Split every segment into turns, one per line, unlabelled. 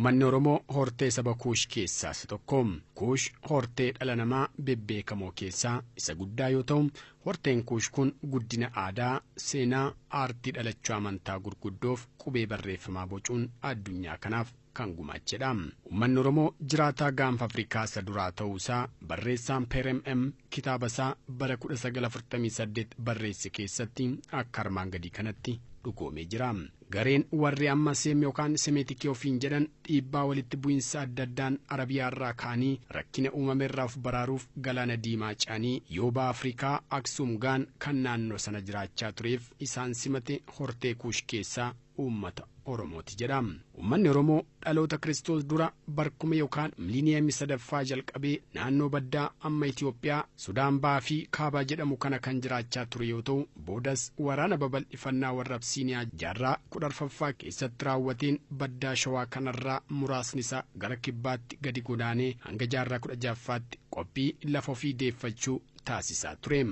Uummanni Oromoo hortee saba Kuush keessaa isa tokko. Kuush hortee dhala namaa bebbeekamoo keessaa isa guddaa yoo ta'u, horteen Kuush kun guddina aadaa, seenaa, aartii dhalachuu amantaa gurguddoof qubee barreeffamaa bocuun addunyaa kanaaf kan gumaachedha. Uummanni Oromoo jiraataa gaanfa Afrikaa isa duraa ta'uusaa barreessaan Peerem M kitaaba isaa bara 1948 barreesse keessatti akka armaan gadii kanatti dhugoomee jira. Gareen warri amma Seem yookaan Semeetikii ofiin jedhan dhiibbaa walitti bu'insa adda addaan Arabiyaarraa ka'anii rakkina uumameerraa of baraaruuf galaana diimaa ce'anii yooba Afrikaa Aksuum gaan kan naannoo sana jiraachaa tureef isaan simate hortee Kuush keessaa uummata Oromooti jedha. Uummanni Oromoo dhaloota Kiristoos dura barkuma yookaan miliiniyeemii sadaffaa jalqabee naannoo baddaa amma Itoophiyaa, Sudaan Bahaa fi Kaabaa jedhamu kana kan jiraachaa ture yoo ta'u, boodas waraana babal'ifannaa warra Absiiniyaa jaarraa 14ffaa keessatti raawwateen baddaa Shawaa kanarraa muraasni isaa gara kibbaatti gadi godaanee hanga jaarraa 16ffaatti qophii lafa ofii deeffachuu taasisaa ture.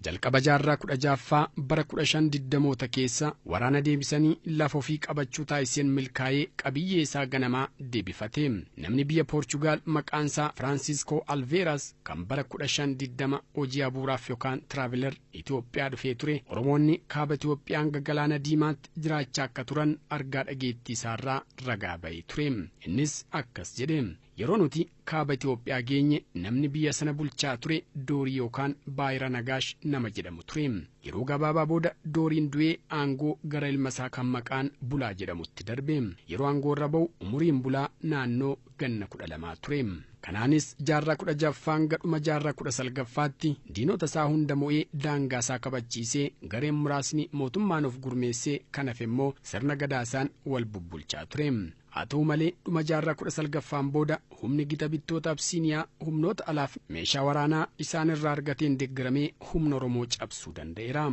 Jalqaba jaarraa 16ffaa bara 1520moota keessa waraana deebisanii lafa ofii qabachuu taasiseen milkaa'ee qabiyyee isaa ganamaa deebifate. Namni biyya Poorchugaal maqaan isaa Firaansiskoo Alveeras kan bara 1520 hojii abuuraaf yookaan tiraavilar Itoophiyaa dhufee ture Oromoonni kaaba Itoophiyaa hanga galaana diimaatti jiraachaa akka turan argaa dhageettii isaarraa ragaa ba'ee ture. Innis akkas jedhe. Yeroo nuti kaaba Itoophiyaa geenye namni biyya sana bulchaa ture Doorii yookaan Baayira Nagaash nama jedhamu ture. Yeroo gabaabaa booda Dooriin du'ee aangoo gara ilma isaa kan maqaan Bulaa jedhamutti darbe. Yeroo aangoo irra ba'u umuriin Bulaa naannoo ganna 12 ture. Kanaanis jaarraa 16ffaa hanga dhuma jaarraa 19ffaatti diinota isaa hunda mo'ee daangaa isaa kabachiisee gareen muraasni mootummaan of gurmeessee kan hafe immoo sirna gadaasaan wal bubbulchaa ture. Haa ta'u malee dhuma jaarraa 19ffaan booda humni gita bittoota Absiiniyaa humnoota alaaf meeshaa waraanaa isaan irraa argateen deeggaramee humna Oromoo cabsuu danda'eera.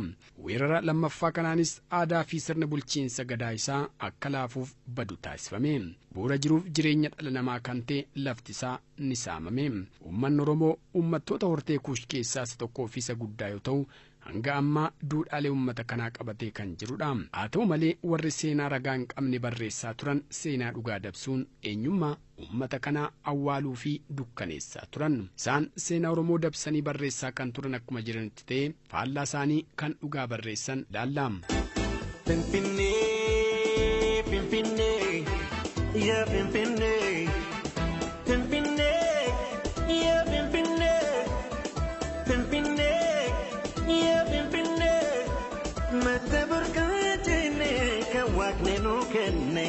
Weerara lammaffaa kanaanis aadaa fi sirna bulchiinsa gadaa isaa akka laafuuf badu taasifame. Bu'uura jiruuf jireenya dhala namaa kan ta'e lafti isaa ni saamame. Uummanni Oromoo uummattoota hortee Kuush keessaa isa tokkoo fi isa guddaa yoo ta'u, hanga ammaa duudhaalee uummata kanaa qabatee kan jirudha. Haa ta'u malee warri seenaa ragaa hin qabne barreessaa turan seenaa dhugaa dabsuun eenyummaa uummata kanaa awwaaluu fi dukkaneessaa turan. Isaan seenaa Oromoo dabsanii barreessaa kan turan akkuma jiranitti ta'e faallaa isaanii kan dhugaa barreessan laalla.
Finfinnee, Finfinnee, yaa Finfinnee, Finfinnee, yaa Finfinnee, Finfinnee, yaa Finfinnee, madda burqaa jennee kan waaqni nuu kenne,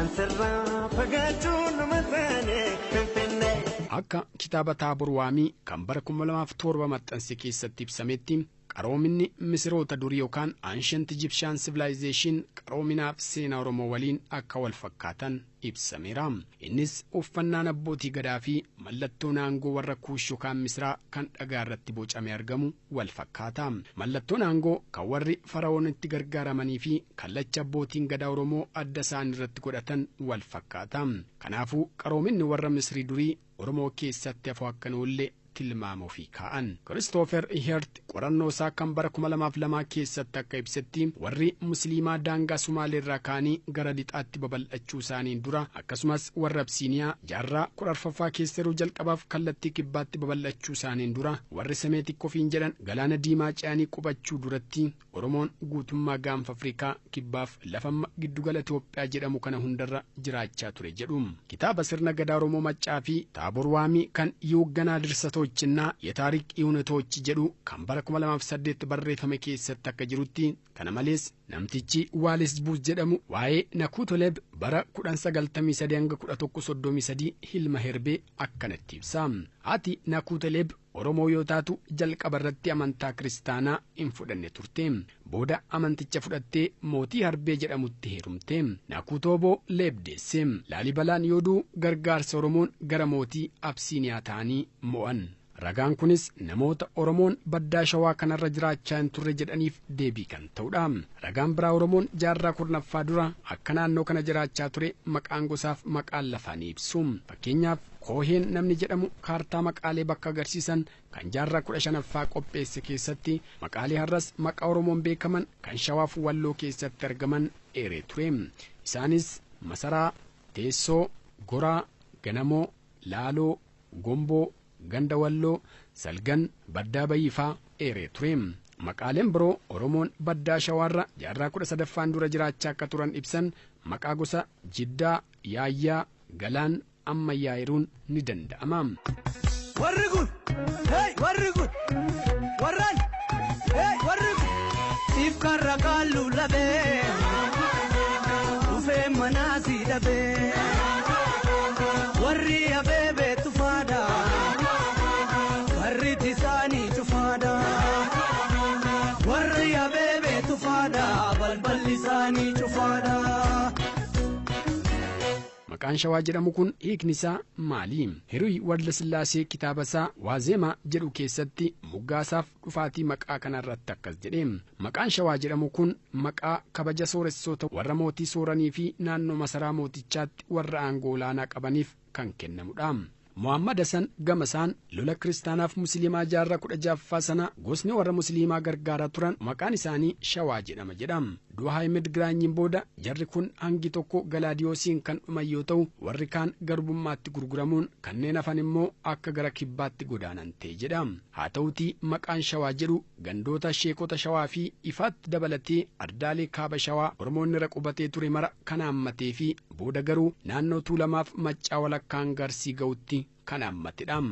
ansarraa fagaachuu numa taane Finfinnee.
Akka kitaaba Taabor Waamii kan bara 2007 maxxanse keessatti ibsametti qaroominni Misiroota durii yookaan Ancient Egyptian Civilization qaroominaaf seenaa Oromoo waliin akka wal fakkaatan ibsameera. Innis uffannaan abbootii gadaa fi mallattoon aangoo warra Kuush yookaan Misiraa kan dhagaa irratti bocamee argamu wal fakkaata. Mallattoon aangoo kan warri fara'oon itti gargaaramanii fi kallacha abbootiin gadaa Oromoo adda isaan irratti godhatan wal fakkaata. Kanaafuu qaroominni warra Misirii durii Oromoo keessatti hafuu akka hin oolle tilmaama ofii kaa'an. Kiristoofer Hert qorannoo isaa kan bara 2002 keessatti akka ibsetti warri Musliimaa daangaa Sumaaleerraa ka'anii gara lixaatti babal'achuu isaaniin dura akkasumas warra Absiiniyaa jaarraa 14ffaa keessa yeroo jalqabaaf kallattii kibbaatti babal'achuu isaaniin dura warri Semeetik ofiin jedhan galaana diimaa ce'anii qubachuu duratti Oromoon guutummaa gaanfa Afrikaa kibbaaf lafa giddugala Itoophiyaa jedhamu kana hundarra jiraachaa ture jedhu. Kitaaba sirna gadaa Oromoo Maccaa fi Taabor Waamii kan Yoogganaa Dirsatoo እና የታሪክ እውነቶች jedhu kan bara 2008 barreeffame keessatti akka jirutti kana malees namtichi Waalis Buus jedhamu waa'ee Nakuutoleb bara 1993 hanga 1133 hilma herbee akkanatti ibsa. Haati Nakuutoleb Oromoo yoo taatu jalqaba irratti amantaa kiristaanaa hin fudhanne turte. Booda amanticha fudhattee mootii Harbee jedhamutti heerumte. Nakuutooboo leebdeesse. Laalibalaan yoo du'u gargaarsa Oromoon gara mootii Absiiniyaa ta'anii mo'an. Ragaan kunis namoota Oromoon baddaa Shawaa kanarra jiraachaa hin turre jedhaniif deebii kan ta'udha. Ragaan biraa Oromoon jaarraa 10ffaa dura akka naannoo kana jiraachaa ture maqaan gosaaf maqaan lafaa ni ibsu. Fakkeenyaaf Kooheen namni jedhamu kaartaa maqaalee bakka agarsiisan kan jaarraa 15ffaa qopheesse keessatti maqaalee har'as maqaa Oromoon beekaman kan Shawaaf Walloo keessatti argaman eeree ture. Isaanis Masaraa, Teessoo, Goraa, Ganamoo, Laaloo, Gomboo, Ganda Walloo, Salgan, Baddaa Bayiifaa eeree ture. Maqaaleen biroo Oromoon baddaa Shawaarra jaarraa 13ffaan dura jiraachaa akka turan ibsan maqaa gosa Jiddaa, Yaayyaa, Galaan, Ammayyaa eeruun ni danda'ama.
Warri kun, hey warri kun, warraan, hey warri kun, ifkarra kaallu labee, dhufee manaa si dhabee, warri abeebee tufaadha, karri isaanii cufaadha, warri abeebee tufaadha, balballi isaanii cufaadha.
Maqaan Shawaa jedhamu kun hiikni isaa maali? Hiruy Waldasillaasee kitaaba isaa Waazeemaa jedhu keessatti moggaasaaf dhufaatii maqaa kanarratti akkas jedhe. Maqaan Shawaa jedhamu kun maqaa kabaja sooressoota warra mootii sooranii fi naannoo masaraa mootichaatti warra aangoo olaanaa qabaniif kan kennamudha. Muhammad Hassan gamasaan lola kiristaanaaf musliimaa jaarraa 16ffaa sana gosni warra musliimaa gargaaraa turan maqaan isaanii Shawaa jedhama jedha. Du'a Ahmed Giraanyiin booda jarri kun hangi tokko Galaadiyoosiin kan dhuman yoo ta'u warri kaan garbummaatti gurguramuun kanneen hafan immoo akka gara kibbaatti godaanan ta'e jedha. Haa ta'utii maqaan Shawaa jedhu gandoota sheekota Shawaa fi ifaatti dabalatee ardaalee kaaba Shawaa Oromoonni irra qubatee ture mara kan haammatee fi booda garuu naannoo Tuulamaaf Maccaa walakkaan Garsii ga'utti kan haammatedha.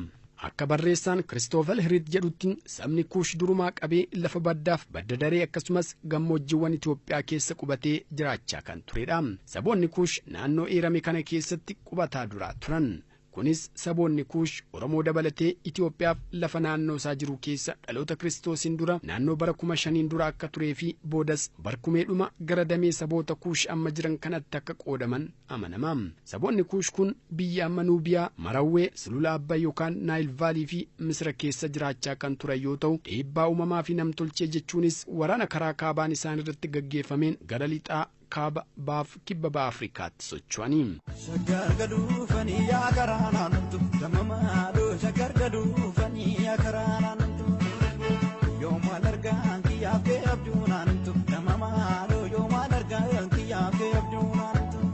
Akka barreessaan Kiristoofel Hiriit jedhutti sabni Kuush durumaa qabee lafa baddaaf badda daree akkasumas gammoojjiiwwan Itoophiyaa keessa qubatee jiraachaa kan turedha. Saboonni Kuush naannoo eerame kana keessatti qubataa duraa turan. Kunis saboonni Kuush Oromoo dabalatee Itoophiyaaf lafa naannoo isaa jiru keessa dhaloota Kiristoosiin dura naannoo bara 5000 dura akka turee fi boodas barkumeedhuma gara damee saboota Kuush amma jiran kanatti akka qoodaman amanama. Saboonni Kuush kun biyya amma Nuubiyaa, Marawwee, Sulula Abbay yookaan Naayil Vaalii fi Misira keessa jiraachaa kan turan yoo ta'u dhiibbaa uumamaa fi namtolchee jechuunis waraana karaa kaabaan isaan irratti gaggeeffameen gara lixaa kaaba baaf kibba ba'a Afrikaatti socho'anii.
Shaggar gaduufanii yaa karaa naannoo damamaadhoo shaggar gaduufanii yaa karaa naannoo yoo maal argaan kiyyaaf kee abduu naannoo damamaadhoo yoo maal argaan kiyyaaf kee abduu naannoo.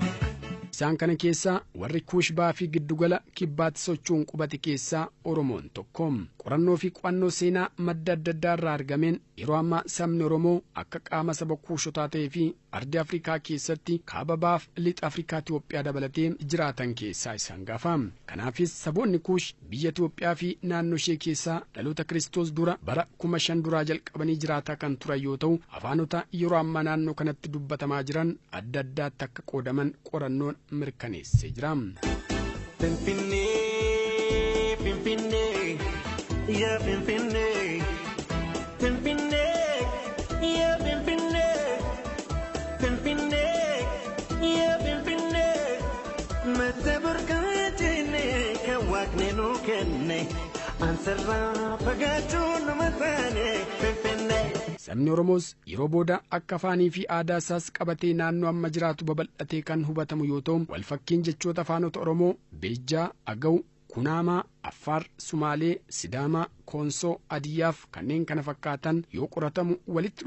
Isaan kana keessaa warri Kuush ba'aa fi giddugala kibbaatti socho'uun qubate keessaa Oromoon tokko. Qorannoo fi qo'annoo seenaa madda adda addaa irraa argameen yeroo ammaa sabni Oromoo akka qaama saba Kuushotaa ta'ee fi ardii Afrikaa keessatti kaaba ba'aaf lixa Afrikaa Itoophiyaa dabalatee jiraatan keessaa isaan gaafa. Kanaafis saboonni Kuush biyya Itoophiyaa fi naannoo ishee keessaa dhaloota Kiristoos dura bara 5000 duraa jalqabanii jiraataa kan turan yoo ta'u afaanota yeroo ammaa naannoo kanatti dubbatamaa jiran adda addaatti akka qoodaman qorannoon mirkaneessee jira.
Finfinnee, Finfinnee, yaa Finfinnee, Finfinnee, yaa Finfinnee, Finfinnee, yaa Finfinnee, madda burqaa jennee kan waaqni nuu kenne, ansarraa fagaachuu nama taane Finfinnee.
Sabni Oromoos yeroo booda akka afaanii fi aadaa isaas qabatee naannoo amma jiraatu babal'atee kan hubatamu yoo ta'u walfakkiin jechoota afaanota Oromoo Beejjaa, Agaw, Kunaamaa, Affaar, Sumaalee, Sidaamaa, Koonsoo, Adiyyaaf kanneen kana fakkaatan yoo qoratamu walitti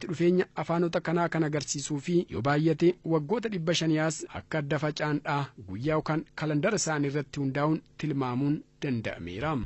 dhufeenya afaanota kanaa kan agarsiisuu fi yoo baay'ate waggoota 500 akka adda faca'an guyyaa yookaan kalandara isaanii irratti hundaa'uun tilmaamuun danda'ameera.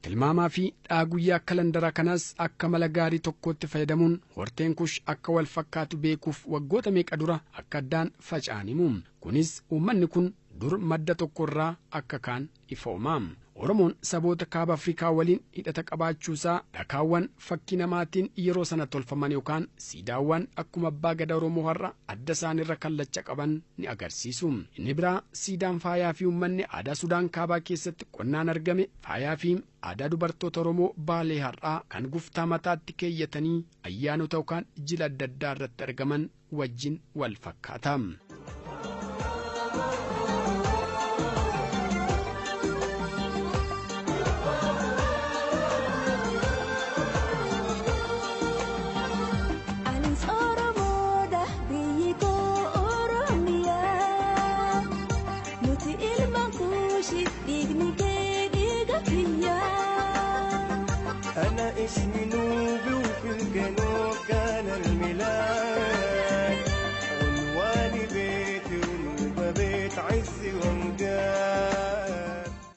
Tilmaamaa fi dhaa guyyaa kalandara kanaas akka mala gaarii tokkootti fayyadamuun horteen Kush akka wal fakkaatu beekuuf waggoota meeqa dura akka addaan faca'an himu. Kunis uummanni kun dur madda tokkorraa akka kaan ifooma. Oromoon saboota kaaba Afrikaa waliin hidhata qabaachuusaa dhakaawwan fakkii namaatiin yeroo sana tolfaman yookaan siidaawwan akkuma abbaa gadaa Oromoo har'a adda isaaniirra kallacha qaban ni agarsiisu. Inni biraa siidaan faayaa fi uummanni aadaa Sudaan kaabaa keessatti qonnaan argame faayaa fi aadaa dubartoota Oromoo Baalee har'aa kan guftaa mataatti keeyyatanii ayyaanota yookaan jila adda addaa irratti argaman wajjin wal fakkaata.
Kuushi dhiigni kee dhiiga kiyyaa.
أنا اسمي نوبي وفي الجنوب كان الميلاد عنواني بيتي ونوبة بيت عز ومجاد.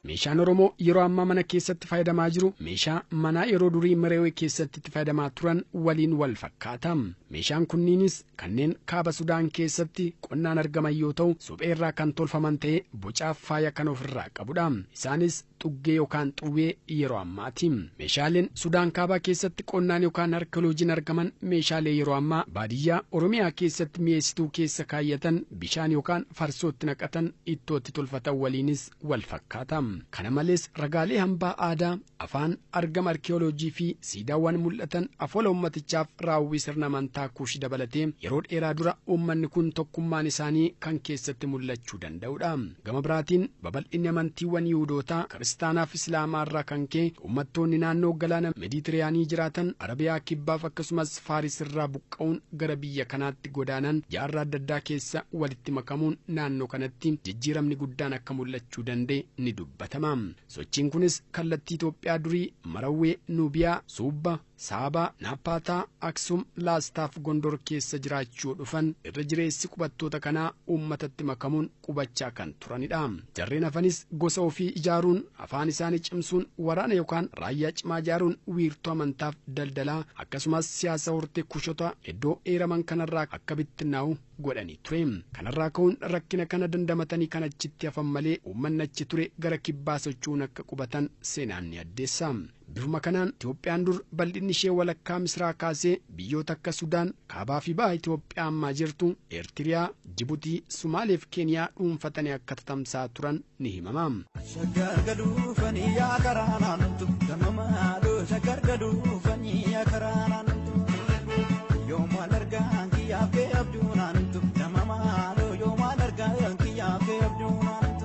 Meeshaan Oromoo yeroo ammaa mana keessatti fayyadamaa jiru meeshaa manaa yeroo durii Mareewee keessatti itti fayyadamaa turan waliin wal fakkaata. Meeshaan kunniinis kanneen kaaba Sudaan keessatti qonnaan argaman yoo ta'u, suphee irraa kan tolfaman ta'ee bocaaf faaya kan ofirraa qabudha. Isaanis xuggee yookaan xuwwee yeroo ammaati. Meeshaaleen Sudaan kaabaa keessatti qonnaan yookaan arkeoloojiin argaman meeshaalee yeroo ammaa baadiyyaa Oromiyaa keessatti mi'eessituu keessa kaayyatan, bishaan yookaan farsootti naqatan, ittootti tolfatan waliinis wal fakkaata. Kana malees ragaalee hambaa aadaa, afaan, argama arkeoloojii fi siidaawwan mul'atan afoola uummatichaaf raawwii sirna amantaa Kuush dabalatee yeroo dheeraa dura uummanni kun tokkummaan isaanii kan keessatti mul'achuu danda'udha. Gama biraatiin babal'inni amantiiwwan Yihuudootaa, Kiristaanaaf Islaamaa irraa kan ka'e uummattoonni naannoo galaana Meeditiraanii jiraatan Arabiyaa kibbaaf akkasumas Faaris irraa buqqa'uun gara biyya kanaatti godaanan jaarraa adda addaa keessa walitti makamuun naannoo kanatti jijjiiramni guddaan akka mul'achuu danda'e ni dubbatama. Sochiin kunis kallattii Itoophiyaa durii Marawwee, Nuubiyaa, Suubba, Saabaa, Naappaataa, Aksum, Laastaaf Gondor keessa jiraachuu dhufan irra jireessi qubattoota kanaa uummatatti makamuun qubachaa kan turanidha. Jarreen hafanis gosa ofii ijaaruun, afaan isaanii cimsuun, waraana yookaan raayyaa cimaa ijaaruun wiirtuu amantaaf daldalaa akkasumas siyaasa hortee Kushota iddoo eeraman kanarraa akka bittinnaa'u godhanii ture. Kanarraa ka'uun rakkina kana dandamatanii kan achitti hafan malee uummanni achi ture gara kibbaa socho'uun akka qubatan seenaan ni addeessa. Bifuma kanaan Itoophiyaan dur bal'inni ishee walakkaa Misraa kaasee biyyoota akka Sudaan, kaabaa fi baha Itoophiyaa ammaa jirtu, Eertiriyaa, Jibuutii, Sumaalee fi Keeniyaa dhuunfatanii akka tatamsaa turan ni himama.
Shaggar gaduufanii yaa karaa naannoo damamaadhoo shaggar gaduufanii yaa karaa naannoo yoo maal argaan kiyyaaf kee abjuu naannoo damamaadhoo yoo maal argaan kiyyaaf kee abjuu naannoo.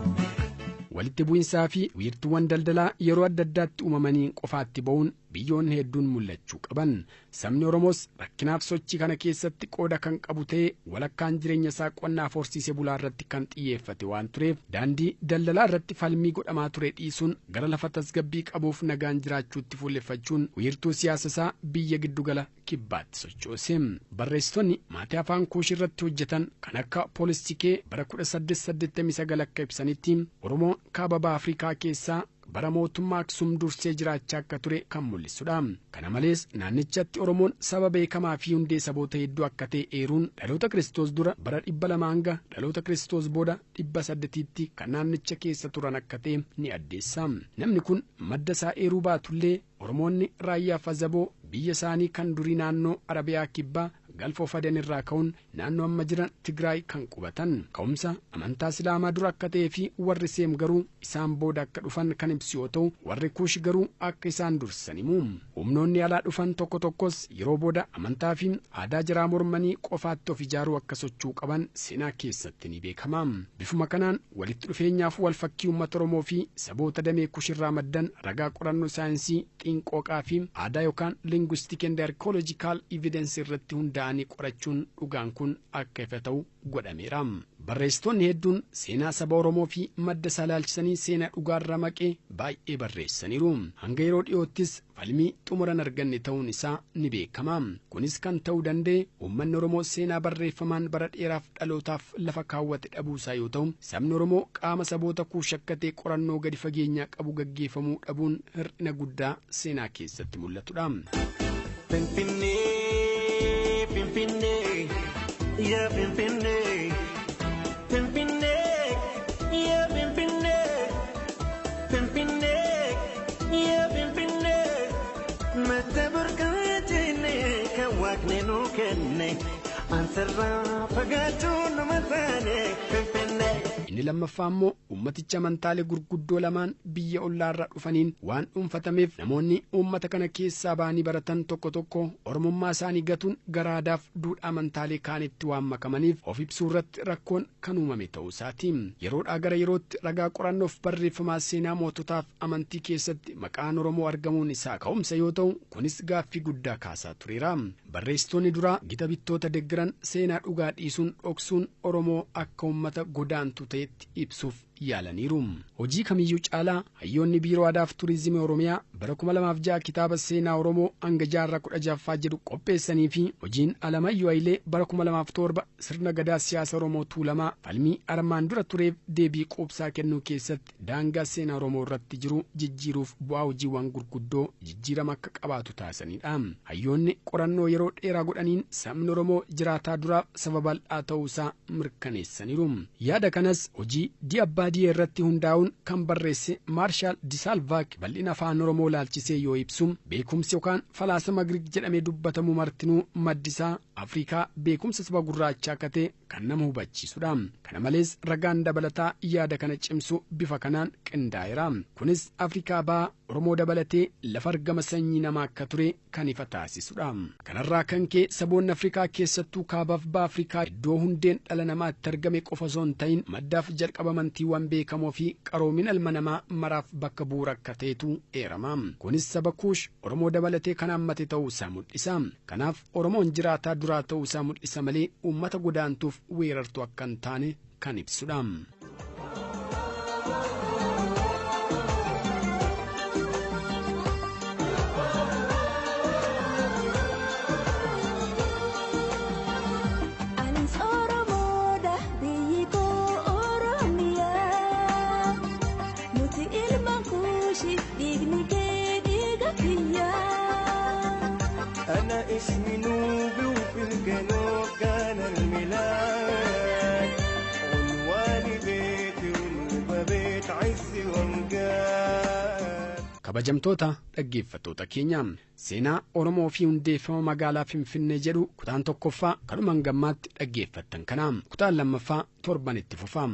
Walitti bu'insaa fi wiirtuuwwan daldalaa yeroo adda addaatti uumamanii qofaatti ba'uun biyyoonni hedduun mul'achuu qaban. Sabni Oromoos rakkinaaf sochii kana keessatti qooda kan qabu ta'ee walakkaan jireenya isaa qonnaaf horsiisee bulaa irratti kan xiyyeeffate waan tureef daandii daldalaa irratti falmii godhamaa ture dhiisuun gara lafa tasgabbii qabuuf nagaan jiraachuutti fuulleffachuun wiirtuu siyaasa isaa biyya giddugala kibbaatti sochoose. Barreessitoonni maatii afaan Kuush irratti hojjetan kan akka Poolistikee bara 1889 akka ibsanitti Oromoon kaaba baha Afrikaa keessaa bara mootummaa Aksum dursee jiraachaa akka ture kan mul'isudha. Kana malees naannichatti Oromoon saba beekamaa fi hundee saboota hedduu akka ta'e eeruun dhaloota Kiristoos dura bara 200 hanga dhaloota Kiristoos booda 800tti kan naannicha keessa turan akka ta'e ni addeessa. Namni kun madda isaa eeruu baatullee Oromoonni raayyaa Fazaboo biyya isaanii kan durii naannoo Arabiyaa kibbaa Galfa Ofadan irraa ka'uun naannoo amma jiran Tigraay kan qubatan. Ka'umsa amantaa Islaamaa dura akka ta'ee fi warri Seem garuu isaan booda akka dhufan kan ibsu yoo ta'u, warri Kuush garuu akka isaan dursan himu. Humnoonni alaa dhufan tokko tokkos yeroo booda amantaa fi aadaa jaraa mormanii qofaatti of ijaaruu akka sochuu qaban seenaa keessatti ni beekama. Bifuma kanaan walitti dhufeenyaaf wal fakkii uummata Oromoo fi saboota damee Kuush irraa maddan ragaa qorannoo saayinsii xiinqooqaa fi aadaa yookaan linguistic and archaeological evidence irratti hundaa'anii qorachuun dhugaan kun akka ifa ta'u godhameera. Barreessitoonni hedduun seenaa saba Oromoo fi madda isaa ilaalchisanii seenaa dhugaarra maqee baay'ee barreessaniiru. Hanga yeroo dhiyoottis falmii xumuran arganne ta'uun isaa ni beekama. Kunis kan ta'uu danda'e uummanni Oromoo seenaa barreeffamaan bara dheeraaf dhalootaaf lafa kaawwate dhabuusaa yoo ta'u, sabni Oromoo qaama saboota Kuush akka ta'e qorannoo gadi fageenyaa qabu gaggeeffamuu dhabuun hir'ina guddaa seenaa keessatti mul'atudha.
Finfinnee, Finfinnee, yaa Finfinnee, Finfinnee, yaa Finfinnee, Finfinnee, yaa Finfinnee, madda burqaa jennee kan waaqni nuu kenne, ansarraa fagaachuu nama taane Finfinnee.
Inni lammaffaa immoo uummaticha amantaalee gurguddoo lamaan biyya ollaarraa dhufaniin waan dhuunfatameef namoonni uummata kana keessaa ba'anii baratan tokko tokko oromummaa isaanii gatuun gara aadaaf duudhaa amantaalee kaanitti waan makamaniif of ibsuu irratti rakkoon kan uumame ta'uu isaati. Yeroodhaa gara yerootti ragaa qorannoof barreeffamaa seenaa moototaaf amantii keessatti maqaan Oromoo argamuun isaa ka'umsa yoo ta'u, kunis gaaffii guddaa kaasaa tureera. Barreessitoonni duraa gita bittoota deggeran seenaa dhugaa dhiisuun dhoksuun Oromoo akka uummata godaantu ta'etti ibsuuf yaalaniiru. Hojii kamiyyuu caalaa hayyoonni Biiroo Aadaa fi Turizimii Oromiyaa bara 2006 kitaaba seenaa Oromoo hanga jaarraa 16ffaa jedhu qopheessanii fi hojiin Alamayyoo Hayilee bara 2007 sirna gadaa siyaasa Oromoo Tuulamaa falmii armaan dura tureef deebii quubsaa kennuu keessatti daangaa seenaa Oromoo irratti jiru jijjiiruuf bu'aa hojiiwwan gurguddoo jijjiirama akka qabaatu taasisanidha. Hayyoonni qorannoo yeroo dheeraa godhaniin sabni Oromoo jiraataa duraaf saba bal'aa ta'uusaa mirkaneessaniiru. Yaada kanas hojii Di Abbaa Diyee irratti hundaa'uun kan barreesse Maarshaal Disaalvaak bal'ina afaan Oromoo laalchisee yoo ibsu, beekumsi yookaan falaasama Giriik jedhamee dubbatamu martinuu maddisaa Afrikaa beekumsa saba gurraachaa akka ta'e kan nama hubachiisudha. Kana malees ragaan dabalataa yaada kana cimsu bifa kanaan qindaa'eera. Kunis Afrikaa bahaa Oromoo dabalatee lafa argama sanyii namaa akka ture kan ifa taasisudha. Kanarraa kan ka'e saboonni Afrikaa, keessattuu kaabaaf baha Afrikaa, iddoo hundeen dhala namaatti argame qofa osoo hin ta'in maddaaf jalqaba amantiiwwan beekamoo fi qaroomina ilma namaa maraaf bakka bu'uura akka ta'etu eerama. Kunis saba Kuush Oromoo dabalatee kan hammate ta'uu isaa mul'isa. Kanaaf Oromoon jiraataa duraa ta'uu isaa mul'isa malee uummata godaantuuf weerartuu akka hin taane kan ibsudha.
Anis Oromoodha, biyyi koo Oromiyaa. Nuti ilmaan Kuushi, dhiigni kee dhiiga kiyyaa.
أنا اسمي نوبي وفي الجنوب كان الميلاد، عنواني بيتي ونوبة بيت عزي وامجاد.
Kabajamtoota dhaggeeffattoota keenya, seenaa Oromoo fi hundeeffama magaalaa Finfinnee jedhu kutaan tokkoffaa kanuma hangammaatti dhaggeeffattan kana, kutaan lammaffaa torban itti fufa.